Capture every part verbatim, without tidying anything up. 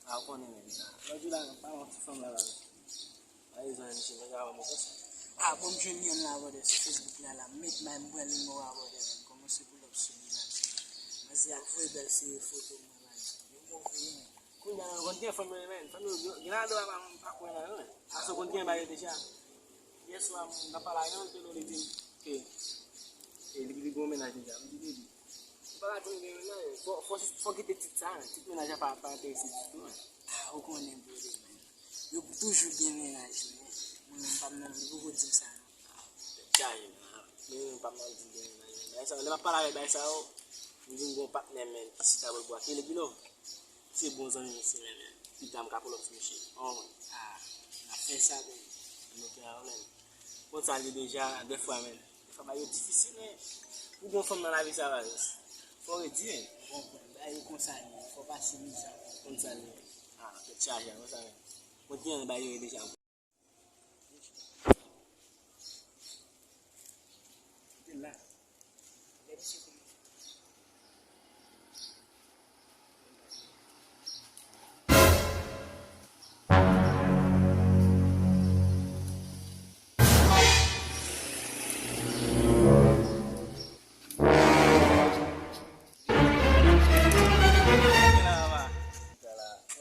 A, ou konnen, men. Lòt jou la, m pale yon ti fanm la, la. Pa bezwen, misye, nèg la ban m konsa. A, bon, m jwenn yonn la, brother, sou Facebook la, la. M met may, m pran nimewo a, brother, man. Kòmanse pull up sou li, man. Manzè a voye bèl seri foto mwen, man. Yo move, man. Kounye a, yo konn gen fanm yo, men. Fanm yo, gen, gen ladan yo pa, pa kwè nan yo, men. Paske yo konn gen bagay deja. Yèswa, m t ap pale ak yon, li te di m ke, ke li, li gen yon mennaj deja. M di, "Baby, ou pa ka di m gen mennaj, fò, fò, fò kite tit sa, men. Tit mennaj la pa, pa enterese ditou, men." A, ou konnen, brother, man. Yo toujou gen mennaj, men mwen menm pa m nan, li poko di m sa, non. Tèt chaje, men. Mwen menm pa m nan di gen mennaj, men. Bagay sa, lè m ap pale avèk bagay sa yo, m vin gen yon patnè, men, ki chita bò bwa. Kile Gino. Se bon zanmi m se, men, men. Pita m ka pull up sou misye. Oh, man. A, n ap fè sa, baby. M mete a, men. Konn sa l ye deja, dèfwa, men. Dèfwa, bagay yo difisil, men. Pou gen yon fanm nan lavi sa, bagay. Fò redi, men. Bon, bagay yo konsa, men. Fò pase mizè. Konn sa l ye. A, tèt chaje, konsa, men. Mwen te ann ba yo deja.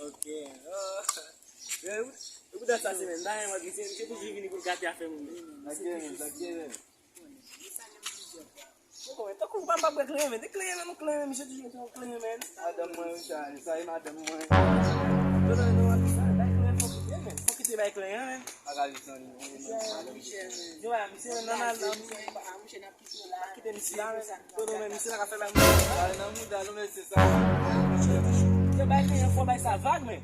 Ok. Oh. Yo, yo, yo, sa se men, da, misye, misye toujou vini pou l gate afè moun, men. Sa k gen, men, sa k gen, men. Poko, men, tankou pa, pa bwè kleren, men. De kleren, men, nou kleren, misye toujou mete yon kleren, men. Madanm mwen, wi, sa, sa e madanm mwen. Non, non, non, sa, bay kleren, fò kite, men. Fò kite bay kleren, men. Pa ka viv san li, non, men. Yo, a, misye, nan, nan, nan, misye, pa kite misye la, men. Non, non, men, misye la ka fè bay mwen. Sa e nan mouda, non, men, se sa. Yo, bay kleren, fò bay sa vag, men.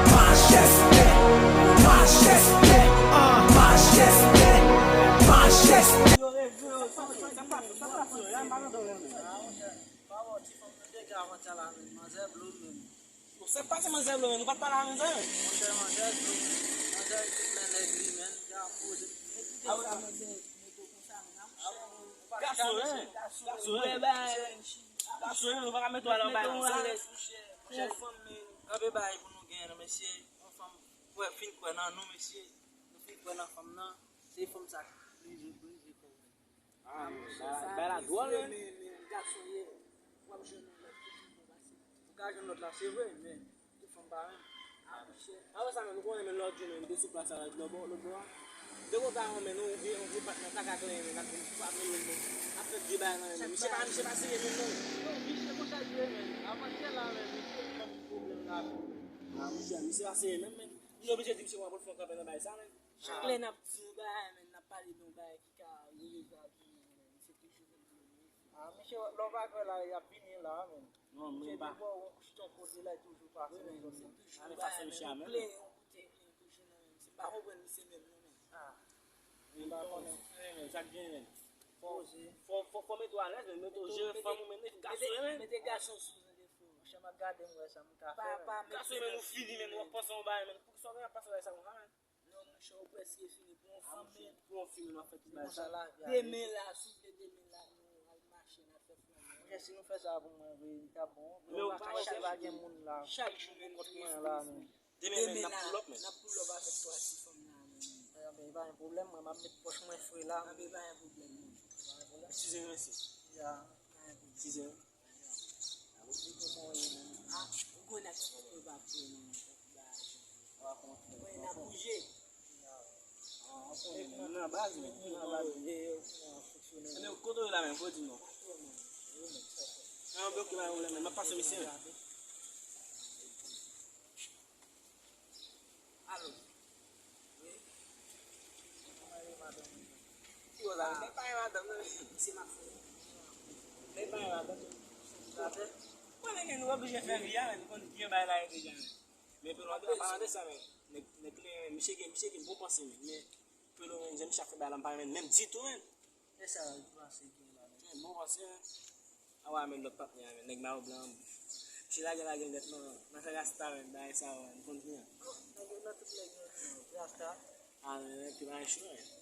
Majeste, majeste, ah, majeste, majeste. Yo reve, yo, sa, sa, sa, sa, sa, sa, sa, pa bon, ti fanm nan dega avan tya la, men. Manzè blo, men. Ou se pa se manzè blo, men. Nou pa t pale a manzè, men. Monchè, manzè blo, men. Manzè tout men nèg li, men. Ya poze. Gason, hein? Gason, hein? Gason, hein? Nou pa ka mete w al anba nan sa. Yon fanm, men, kanpe bay pou nou gen, non, mesye. Yon fanm, kwè, fin kwè nan nou, mesye. Nou fin kwè nan fanm nan. Se fanm sa ki blize, blize kò. Ah, monchè, sa bay la dwòl, men. Men, men, gason ye. W ap jwenn yon lòt ki pi bon pase. Ou ka jwenn lòt la, se vre, men tout fanm pa menm. Ah, monchè. Apre sa, men, nou konnen, men, lòt jou, men, m te sou plas la, lòt bò, lòt bò a. Depi w ta wè, men, nou, yon vye, yon vye patnè, ta ka klenyen, men, n ap vin frape yo, men, ap fè vye bagay nan men. Misye pa, misye pa serye menm, non. Non, misye konsa l ye, men. Avantyè la, men, misye pran pwoblèm la. Ah, monchè, misye pa serye menm, men. Nou oblije di misye pran pou l fè yon kanpe nan bagay sa, men. Chak lè n ap di yon bagay, men, n ap pale de yon bagay ki ka rive a di, men, se toujou menm pwoblèm. Ah, misye, lè w pa kwè la, y ap vini la, men. Non, men pa. Misye depi w wè yon kouch ton kote la, toujou pase nan zòn nan. Toujou ale fason misye a menm. Plen yon boutèy, plen toujou nan men. Se pa konprann misye menm, non, men. Ah. Men pa konnen. Men sa k gen, men. Fò, fò, fò, fò mete w alèz, men mete w jere fanm ou, men mete gason, men. Mete gason sou zon defo. Chè m ap gade m wè sa m ka fè, men. Gason, men, nou fini, men, nou ap panse yon bagay, men. Poukisa w gen ap panse bagay sa konsa, men? Non, monchè, ou prèske fini pou yon fanm, men pou yon fi, men w ap fè tout bagay sa. Demen la, si w vle demen la, nou al mache, n al fè flann. Monchè, si nou fè sa pou mwen vre, li t ap bon. Men ou pa wè se pa gen moun la. Chak jou, men, kont mwen la, men. Demen, men, n ap pull up, men. N ap pull up avèk twa ti fanm la, men. Ebyen, pa gen pwoblèm, mwen, m ap met pòch mwen fre la. Ebyen, pa gen pwoblèm, non. Eskize m, mesye. Ya, pa gen pwoblèm. Eskize m. Ou konn ak sa yo pa pou nan bagay. Mwen nan bouje. Nan baz, men. Nan baz. Men kote w la, men, fò di non. Nan yon bloke la, men, m ap pase misye, men. Alo. Wi. Kòman ye, madanm? Ki koz la? Nèg pa gen madanm, non. Se m ap fè. Nèg pa gen madanm. Sa fè? Ou Nèg nou oblije fè vi a, men nou konn byen bay la deja, men. Men Pelo an pa nan de sa, men. Nèg, nèg li, men, misye gen, misye gen bon panse, men. Men Pelo, men, jan misye ap fè bay la, m pa renmen menm ditou, men. E sa, ki panse gen la, men? Gen bon panse, men. A wa, men lòt patnè a, men. Nèg mayo blan. Misye lage, lage nèt, non. Nan fè rasta, men, bagay sa, men. M konn byen. Nèg yo nan tout nèg yo, non. Rasta. A, men, men, ki bagay cho, men.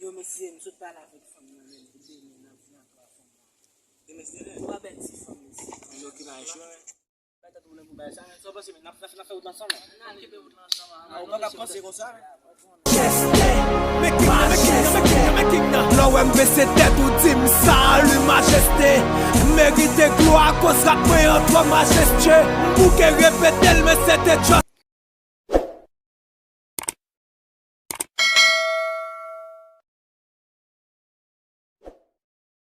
Yo, mesye, m sot pale avèk fanm nan, men. Demen, n ap vin ankò a fanm nan. Demen, se demen. Ou pa bèt ti fanm, mesye. Yo, ki bagay cho, men. Bay tèt ou nan pou bay sa, men sa w panse, men n ap, n ap, n ap fè wout la ansanm, la. N ap kenbe wout la ansanm, la. A, ou pa ka panse konsa, men. Lè w wè m bese tèt ou di m salut majeste. M merite glwa akoz rap mwen an twò majestye. M bouke repete l, men se te just